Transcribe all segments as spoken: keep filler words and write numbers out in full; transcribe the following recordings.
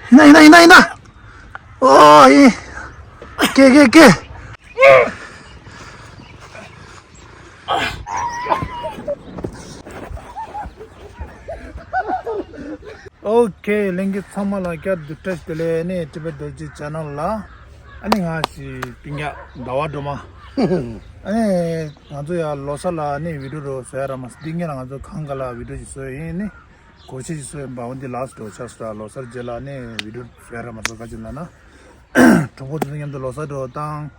ཡིན་ན་ཡིན་ན་ཡིན་ན་ཡིན་ན། ཨོ་ཡིན། ཀེ་ཀེ་ཀེ། ཨོ་ཁེ། ལྷན་རྒྱས་ཚང་མ་ལ་བསྐྱར་དུ་བཀྲ་ཤིས་བདེ་ལེགས། ཨ་ནི་ཊི་བེཊ་རྡོ་རྗེ་ཆེ་ནལ་ལ། ཨ་ནི་ང་ཞིག་སྤུན་ཀྱག་ཟླ་བ་སྒྲོལ་མ། ཨ་ནི་ང་ཚོ་ཡ་ལོ་གསར་ལ་ཨ་ནི་བི་ཌིའོ་རོ་བཟོ་ཡ་ར་མ་སོང་། འདི་ངེད་ལ་ང་ཚོ་གང་ག་ལ་བི་ཌིའོ་ཞིག་བཟོ་ཡ་ཡིན། ཨ་ནི་སྒོར་གཞས་ཞིག་བཟོ་ཡ་ཡིན་པ། འོ་འདི་ལ་སི་ཊི་འགྲོ་ཆགས་སོང་། ལོ་གསར་རྗེས་ལ་ཨ་ནི་བི་ཌིའོ་བཟོ་ཡ་ར་མ་སོང་། ག་ཅི་ལབ་ན། གྲོགས་པོ་དེ་ཚོ་མཉམ་དུ་ལོ་གསར་འགྲོ་བཏང་།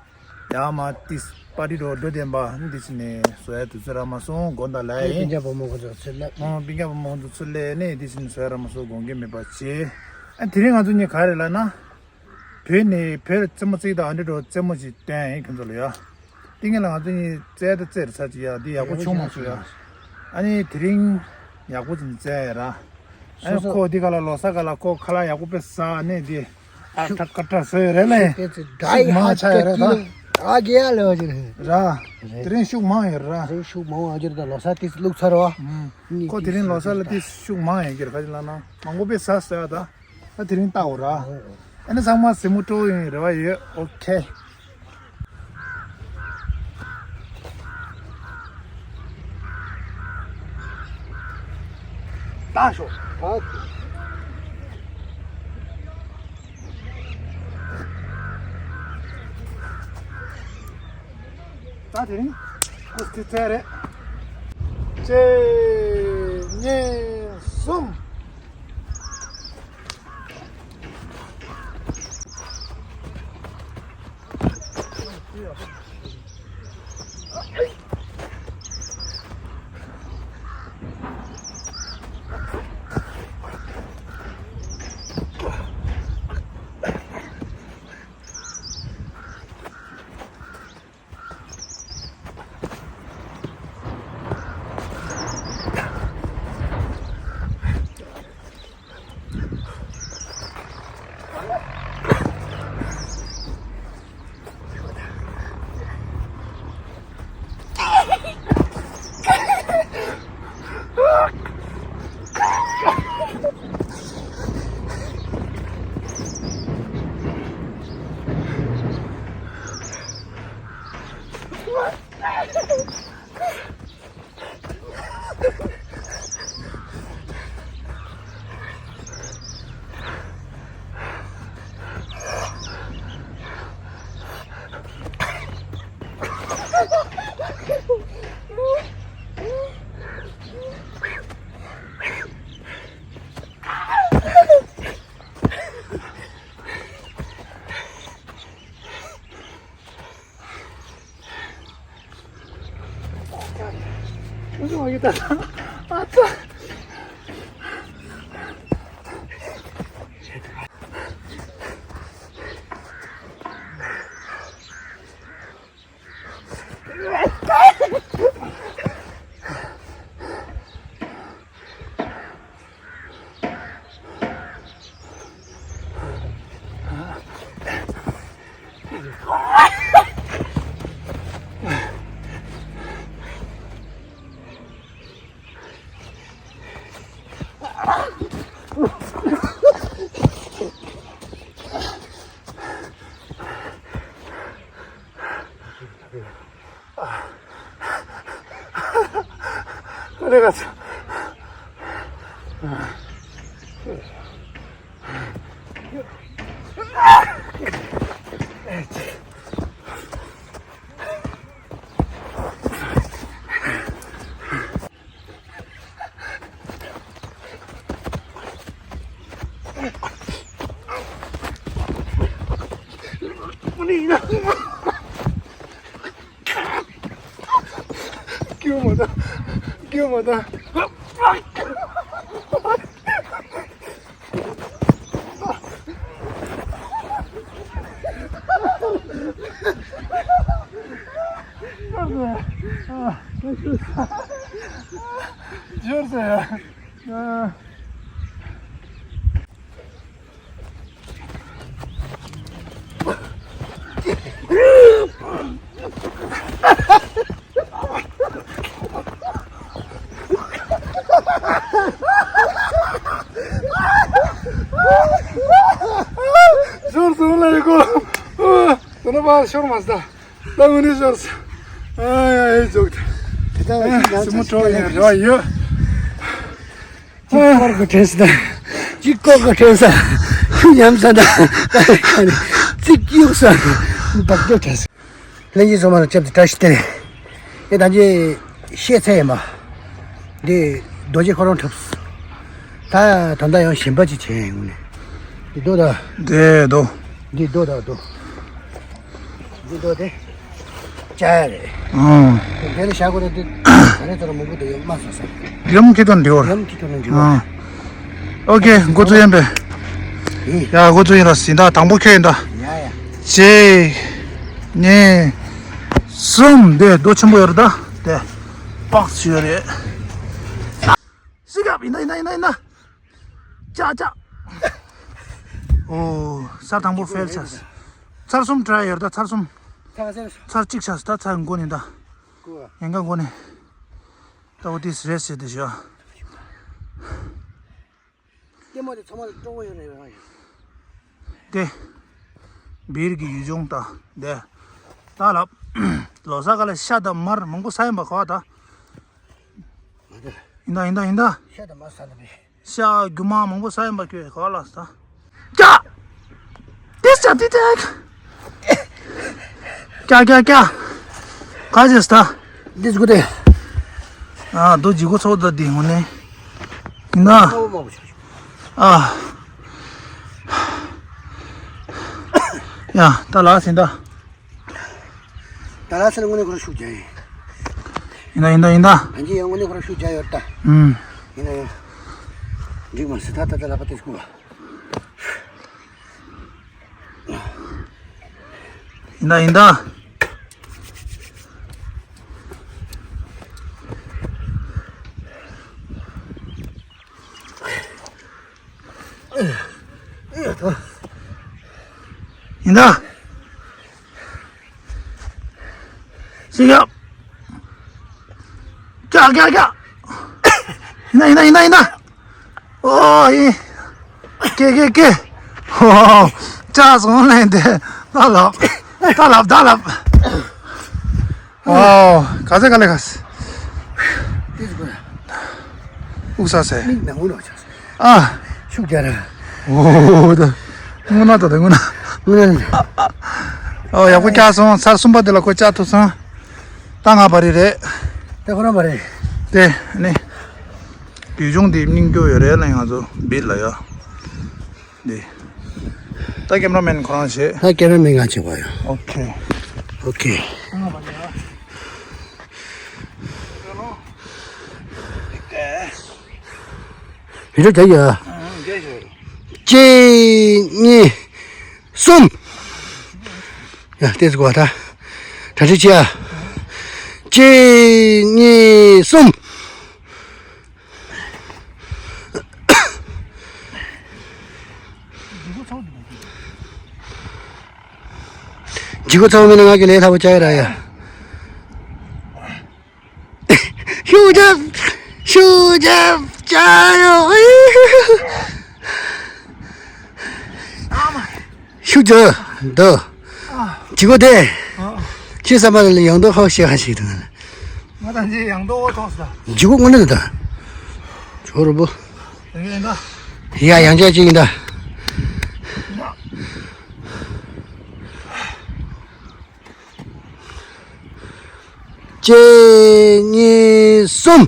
ཡང་མ་ཏིས་པར་ཊི་འགྲོ་འགྲོ་བསྡད་པ། འདི་ཕྱི་ནས་བཟོ་ཡ་དུས་ཚོད་རག་མ་སོང་། དགོང་དག་ལ་ཨེ་ཡིན། སྤུན་ཀྱག་བུ་མོ་ཁོ་ཚོ་ཚུར་སླེབས། ཨོ་སྤུན་ཀྱག་བུ་མོ་ཁོ་ཚོ་ཚུར་སླེབས་ནས་འདི་ཕྱི་ནས་བཟོ་ཡ་རག་མ་སོང་། དགོངས་འགལ་མེད་པ་བྱེད། ཨ་དེ་རིང་ང་ཚོ་གཉིས་ག་རེ་ལབ་ན། བོད་ནས་བོད་རྩེད་མོ་རྩེ་གི་དང་། ཨ་འདྲ་འགྲོ་རྩེད་མོ་ཞིག་བསྟན་ཡིན་ཁྱོད་ཚོ་ལ་ཡ། དེ་ངེད་ལ་ང་ཚོ་གཉིས་རྩེད་ད་རྩེད་རེད་ས་ཅིག་ཡ། འདི་ཡག་པོ་བྱུང་མ་སོང་ཡ། ཨ་ནི་དེ་རིང་ཡག་པོ་ཅིག་རྩེད་ཡ་ར། ཨ་ནི་ཁོ་འདི་ག་ལ་ལོ་གསར་ག་ལ་ཁོ་ཁ་ལག་ཡག་པོ་དཔེ་ཟ་ནས་འདི། ཨ་ཁྲ་ཁ་ཁྲ་བཟོས་ཡོད་རེད་ལེ། ཤུགས་མང་ཆགས་ཡོད་རེད་ད། ཨ་རྒྱལ་ཡ་ལེ་བ་ཅིག་རེད། ར། དེ་རིང་ཤུགས་མང་ཡོད་ར། དེ་རིང་ཤུགས་མང་བ་ཅིག་རེད་ད། ལོ་གསར་དེ་བླུགས་ཚར་བ། ཁོ་དེ་རིང་ལོ་གསར་ལ་དེ་ཤུགས་མང་ཡོད་ཀྱི་རེད། ག་ཅི་ལབ་ན་མང་པོ་དཔེ་ཟ་ཟ་ཡ་ད། ད་དེ་རིང་ལྟ་འོ་ར། ཨ་ནི་ཚང་མ་གཟིགས་མོ་སྤྲོ་ཡོང་རེ་བ་ཡོད། ཨོ་ཁེ། ད་ཤོག་ད། ད་དེ་རིང་ཁོ་སྐུ་ཚེ་རེད། གཅིག་གཉིས་གསུམ། སྐྱོ་མ་ད། སྐྱོ་མ་ད། འབྱོར་ཟེར། ཞོར་སོང་ལ་ཡི་གོ། དོ་ན་པ་ཤོར་མ་སྟ། ད་ངུ་ནི་ཤོར་སོང་། ཨ་ཡ་ཨེ་ཇོག་དེ། དེ་ལྟར་ཨ་ཡ་སྲིན་མོ་བྲོ་ཡ་རེ་བ་ཡོད། གཅིག་སྐོར་གི་དྲན་སོང་། གཅིག་སྐོར་གི་དྲན་སོང་། ཤུ་ཉམས་སོང་། ད་ཁ་ནས་གཅིག་གཡུག་སོང་། བག་དྲོ་དྲན་སོང་། ལྷན་རྒྱས་ཚང་མ་ལ་བཅར་ཏེ་བཀྲ་ཤིས་བདེ་ལེགས། ཨེ་ད་ཅི་ཤེས་ཚད་ཡིན་པ། འདི་རྡོ་རྗེ་ཁོ་རང་འཁྲབ་སོང་། ད་ད་ལྟ་ཡང་ཞིམ་པ་ཅིག་བྱས་ཡིན་ངུ་ནས། འདི་རྡོ་ད། འདི་རྡོ། འདི་རྡོ་ད་རྡོ། འདི་རྡོ་དེ། བཅའ་ཡ་རེད། ཨང་། དེ་འདི་ལ་བཞག་དགོས་རེད་དེ། ད་རེས་ཚོ་ལ་མང་པོ་འདུག་ཡོད་མ་སོང་ས། རིམ་གྱིས་དང་འགྲིག་བར། རིམ་གྱིས་དང་འགྲིག་བར། ཨང་། ཨོ་ཀེ། འགོ་ཚུགས་ཡིན་པས། ཡིན། ཡ་འགོ་ཚུགས་ཡིན་ལ་ཟིན་ད་དང་པོ་ཁྱོད་ཡིན་ད། ཡ་ཡ། གཅིག་གཉིས། གསུམ། འདི་རྡོ་ཆེན་པོ་ཡོད་རེད་ད། དེ། པགས་ཞུ་ཡོད་རེད། ཤི་གབ་ཡིན་ད་ཡིན་ད་ཡིན་ད་ཡིན་ད། ཅག་ཅག་ཨོ། ཚར་དང་པོ་ཕེལ་ཆགས། ཚར་གསུམ་ཊ་རའི་ཡོད་རེད་ད་ཚར་གསུམ། ཚར་གཅིག་ཆགས་ད་ཚར་མགོ་ནས་ད། ཉེན་ཁ་མགོ་ནས། ད་འོ་དེ་རེད་ཟེར་དེ་ཞོ། ལྟད་མོ་དེ་ཚང་མ་ལ་སྤྲོ་བོ་ཡོད་རེད་རང་ཡིན། དེ། སྦིར་གྱི་ཡུལ་ལྗོངས་ད། དེ། ད་ལབ། ལོ་ས་ག་ལ་ཤ་དང་མར་མང་པོ་ས་ཡིན་པ་གོ་ད། མ་དེ། ཡིན་ད་ཡིན་ད་ཡིན་ད། ཤ་དང་མར་ས་ལ་བས། ཤ་རྒྱུ་མ་མང་པོ་ས་ཡིན་པ་ཁྱོད་གོ་ལ་ས། ཀྱ། དེ་ས་དེ་དེ། ཀྱ་ཀྱ་ཀྱ། ག་ཟེར་ས། འདི་ཟུག་དེ། ཨ་རྡོ་ལྗིད་ཁོག་ཚོགས་ད་འདི་ཧོ་ནས། ཡིན་ན། ཨ། ཡ་ད་ལགས་ཟིན་ད། ད་ལགས་ཟིན་དངོས་གནས་ཁོ་རང་ཤུགས་རྒྱག་ཡིན། ཡིན་ད་ཡིན་ད་ཡིན་ད། ཨ་ཅེ་ཡང་དངོས་གནས་ཁོ་རང་ཤུགས་རྒྱག་ཡོད་ད། ཨུམ། ཡིན་ན་ཡང་། འགྲིག་མ་སྲིད་ད་ད་ད་ལག་པ་དེ་སྐུ་བ། ཡིན་ད་ཡིན་ད། ཡིན་ད། ཤི་ཡ། ཀྱ་ཀྱ་ཀྱ། ཡིན་ད་ཡིན་ད་ཡིན་ད་ཡིན་ད། ཨོ་ཡིན། ཀེ་ཀེ་ཀེ། ཨོ། ཅག་སོང་ལན་དེ། ད་ལབ། ད་ལབ་ད་ལབ། ཨོ། ག་ཚད་ག་ལེ་ག་ཚད། ཏིས་གོ། ཨུ་ས་སེ། མིག་ནང་ངུ་ནོ་ཆགས་སེ། ཨ། ཤུགས་རྒྱག་ར། ཨོ་ད། དངོས་གནས་ད་ད་དངོས་གནས། དངོས་གནས། ཨོ་ཡག་པོ་བཀྱག་སོང་ཚར་གསུམ་པ་དེ་ལ་ཁོ་བཅའ་ཐུབ་སོང་། ད་ང་བ་རི་རེད། ད་ཁོ་རང་བ་རི། དེ་ནི། དུས་ཆུང་དེ་སྙིང་སྐྱོ་ཡོད་རེད་ལ་ང་ཚོ་བིད་ལ་ཡ། འདི། ད་ཀེམ་ར་མེན་ཁོ་རང་བྱེད། ད་ཀེམ་ར་མེན་ང་བྱེད་པ་ཡ། ཨོ་ཁེ། ཨོ་ཁེ། བི་ཌིའོ་རྒྱག་ཡོད། གཅིག་གཉིས་གསུམ། ཡ་ལྟས་སུ་གོ་ད། གྲ་སྒྲིག་བྱེད་ཡ། གཅིག་གཉིས་གསུམ། ལྗིད་ཁོག་ཚ་བོ་མིན་ན་ང་གི་ལས་སླ་པོ་བྱ་ཡ་ར་ཡ། ཤུགས་རྒྱབ། ཤུགས་རྒྱབ་བྱ་ཡོ། ཤུགས་རྒྱབ་འདུག་ལྗིད་ཁོག་དེ། ཁྱེད་བསམ་པ་ལ་ཡང་འདུག་ཧོ་ཤེས་ཧ་ཞིག་འདུག་ང་དང་ཅི་ཡང་འདུག་འོ་ཐོག་ས། ལྗིད་ཁོག་དངོས་གནས་འདུག་ད། ཇོ་རུ་བུ། ཡ་ཡང་བྱས་ཅིག་ཡིན་ད། གཅིག་གཉིས་གསུམ།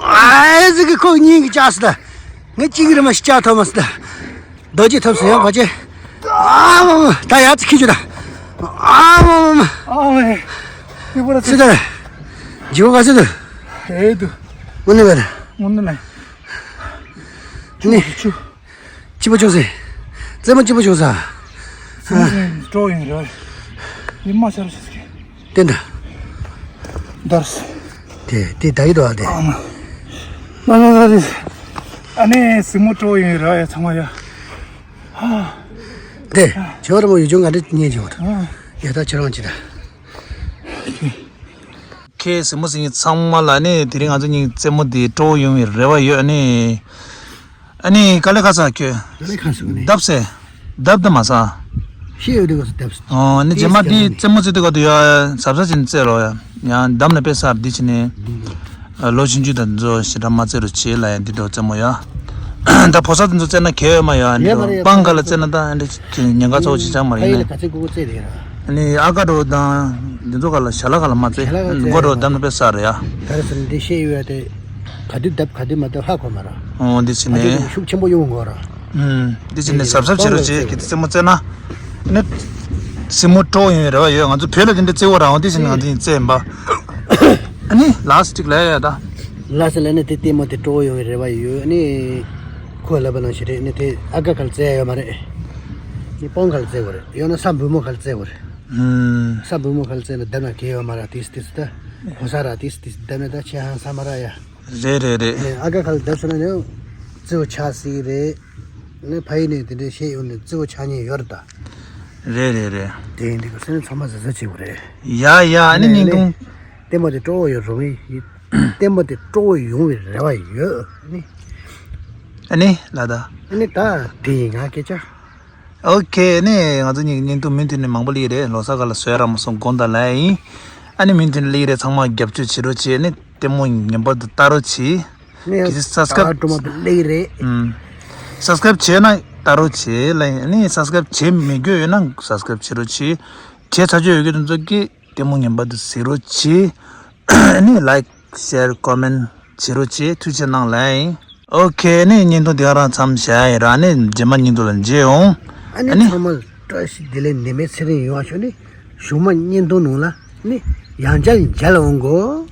ཨ་ཟིག་གི་ཁོ་གཉིས་ཀྱི་ཅག་སི་ད། ངས་གཅིག་རེ་མ་ཞིག་ཅག་ཐོབ་མ་སི་ད། རྡོ་རྗེ་ཐོབ་སོང་ཡང་བ་ཅེ། ཨ་མ་མ་ད་ཡ་ཙི་ཁི་ཆུ་ད། ཨ་མ་མ་མ། ཨ་ཝེ། ཡི་པོ་ར་སི་ད། ཇིའོ་ག་སི་ད། ཨེ་དུ། ངོ་ནི་བ་ད། ངོ་ནི་ལ། ནི། ཆུ། སྐྱིད་པོ་བྱུང་ཟེར། རྩེད་མོ་སྐྱིད་པོ་བྱུང་ས། སེམས་ཅན་སྤྲོ་ཡིན་རེད། ཡིན་མ་ཤར་ཤེས་ཀྱི། བསྟན་ད། དར་སི། དེ་དེ་ད་ཡི་དོ་ཨ་དེ། ཨ་མ། ན་ན་ན་དེ། ཨ་ནེ་སྲིང་མོ་སྤྲོ་ཡིན་ར་ཡ་ཚང་མ་ཡ། ཧ། དེ་ཇོ་ར་མོ་ཡུལ་ལྗོངས་ག་འདྲ་རྙེད་ཇོ་ར་ཡ་ད་ཁྱེད་རང་ཅི་ད། ཁྱེད་གཟིགས་མོ་གཟིགས་མཁན་ཚང་མ་ལ་ནི་དེ་རིང་ང་ཚོ་གཉིས་རྩེད་མོ་འདི་སྤྲོ་བོ་ཡོང་བའི་རེ་བ་ཡོད། ཨ་ནི་ཨ་ནི་དཀའ་ལས་ཁག་ཚ་ཁྱོད། དཀའ་ལས་ཁག་སོང་ནི། བརྡབ་སེ། བརྡབ་ད་མ་ས། ཤེས་ཡོད་དུས་སྐབས་སུ་བརྡབ་སོང་། ཨོ་ནི་རྗེས་མ་འདི་རྩེད་མོ་རྩེ་དུས་སྐབས་དུ་ཡ་གཟབ་གཟབ་བྱས་ནས་རྩེ་རོགས་ཡ། ཡང་བརྡབ་ནས་དཔེ་གསར་འདི་བྱས་ནས། ལོ་ཆུང་ཆུང་དང་ཚོ་ཞེ་དྲག་མ་རྩེ་རོགས་བྱེད་ལ་ཡ་འདི་འདྲ་རྩེད་མོ་ཡ། ད་ཕོ་གསར་དེ་ཚོ་རྩེ་ན་གལ་ཡོད་མ་ཡ། ཡོད་མ་རེད། སྤང་ག་ལ་རྩེ་ན་ད་ཨ་འདྲ་ཉེན་ཁ་ཚ་བོ་ཅིག་ཆགས་མ་རེད་ཡིན་ནའི། ག་ཚོད་གོ་གོ་རྩེ་རེད་ར། ཨ་ནི་ཨ་ཀ་འགྲོ་དང་འདི་ཚོ་ག་ལ་ཞལ་ལག་ག་ལ་མ་རྩེ། ཞལ་ལག་ག་རྩེ་མགོ་འགྲོ་བརྡབ་ནས་དཔེ་གསར་རེད་ཡ། ད་རེས་སུ་འདི་ཤེས་ཡོད་ཡ་དེ། ག་དུས་བརྡབ་ག་དུས་མ་བརྡབ་ཧ་གོ་མ་ར། ཨོ་འདི་ཕྱི་ག་དུས་ནས། ཤུགས་ཆེན་པོ་ཡོང་གོ་ར། ཨུམ། འདི་ཕྱི་ནས་གཟབ་གཟབ་བྱེད་རོགས་བྱེད། གི་དེ་རྩེད་མོ་རྩེ་ན། ནི། སྲིན་མོ་སྤྲོ་ཡོང་རེ་བ་ཡོད། ང་ཚོ་བོད་ལ་དེ་འདྲ་རྩེ་བོ་རང་དེ་བཞིན་ང་ཚོ་ཡིན་རྩེ་ཡིན་པ། ཨ་ནི་ལ་སི་ཊིག་ལ་ཡ་ད། ལ་སི་ལ་ནི་དེ་ལྟད་མོ་དེ་སྤྲོ་ཡོང་རེ་བ་ཡོད། ནི། ཁོ་ལབ་པ་ནང་བཞིན་རེད། ནི་དེ་ཨ་ཀ་ཁལ་རྩེ་ཡ་ཡོད་མ་རེད། ནི་སྤང་ཁལ་རྩེ་བོ་རེད། ཡང་ན་ས་འབུ་མོ་ཁལ་རྩེ་བོ་རེད། ཨུམ། ས་འབུ་མོ་ཁལ་རྩེ་ན་བརྡབ་ན་གལ་ཡོད་མ་ར། ཏིས་ཏིས་ད། གོ་ས་ར་ཏིས་ཏིས་བརྡབ་ན་ད་ཆེ་ཧང་ས་མ་ར་ཡ། རེད་རེད་རེད། ཨ་ཀ་ཁལ་བརྡབ་སོང་ན་ནི་རྩེ་བོ་ཆགས་སྲིད་རེད། ནི་ཕ་ཡུལ་ནས་དེ་འདྲའི་བཤད་ཡོང་ནས་རྩེ་བོ་ཆགས་ཉེན་ཡོད་རེད་ད། རེད་རེད་རེད། དེ་ཡིན་དུས་ཀ་སེམས་ཚང་མ་གཟབ་གཟབ་བྱེད་དགོས་རེད། ཡ་ཡ། ཨ་ནི་ནི་བརྙན་ཐུང་། ལྟད་མོ་དེ་སྤྲོ་བོ་ཡོད་རུང་ཡིན། ལྟད་མོ་དེ་སྤྲོ་བོ་ཡོང་བའི་རེ་བ་ཡོད་ནི། ཨ་ནི་ལ་ད། ཨ་ནི་ད་དེ་ཡིན་ང་སྐད་ཆ། ཨོ་ཁེ། ནི་ང་ཚོ་གཉིས་ཀྱི་བརྙན་ཐུང་མུ་མཐུད་ནས་མང་པོ་སླེབས་རེད། ལོ་གསར་ག་ལ་བཟོས་ར་མ་སོང་དགོངས་དག་ལབ་ཡིན། ཨ་ནི་མུ་མཐུད་ནས་སླེབས་རེད། ཚང་མ་རྒྱབ་སྐྱོར་བྱེད་རོགས་བྱེད། ནི་ལྟད་མོ་ངན་པ་འདི་ལྟ་རོགས་བྱེད། ནི་གལ་སྲིད་སབ་སི་ཀ་རའིབ་ཀྲོ་མ་དུ་སླེབས་རེད། ཨུམ། སབ་སི་ཀ་རའིབ་བྱས་ན་ལྟ་རོགས་བྱེད་ལབ་ཡིན། ནི་སབ་སི་ཀ་རའིབ་བྱེད་མི་དགོས་ཡོད་ན་སབ་སི་ཀ་རའིབ་བྱེད་རོགས་བྱེད། བྱས་ཚར་ཆོད་ཡོད་མཁན་དེ་ཚོ་གིས་ལྟད་མོ་ངན་པ་འདི་གཟིགས་རོགས་བྱེད། ནི་ལའིཀ་ཤེར་ཀོ་མེན་བྱེད་རོགས་བྱེད། ཐུགས་རྗེ་གནང་ལབ་ཡིན། ཨོ་ཁེ། ནི་བརྙན་ཐུང་འདི་ག་རང་མཚམས་བཞག་ཡིན་ར། ནི་རྗེས་མ་བརྙན་ཐུང་ལ་མཇལ་ཡོང་། ཨ་ནི་ཨ་ནི་ཚང་མ་བཀྲ་ཤིས་བདེ་ལེགས་ནད་མེད་ཚེ་རིང་ཡོང་བ་ཤོག་ནི་གཞུག་མ་བརྙན་ཐུང་ནང་ལ་ནི་ཡང་བསྐྱར་མཇལ་འོང་གོ།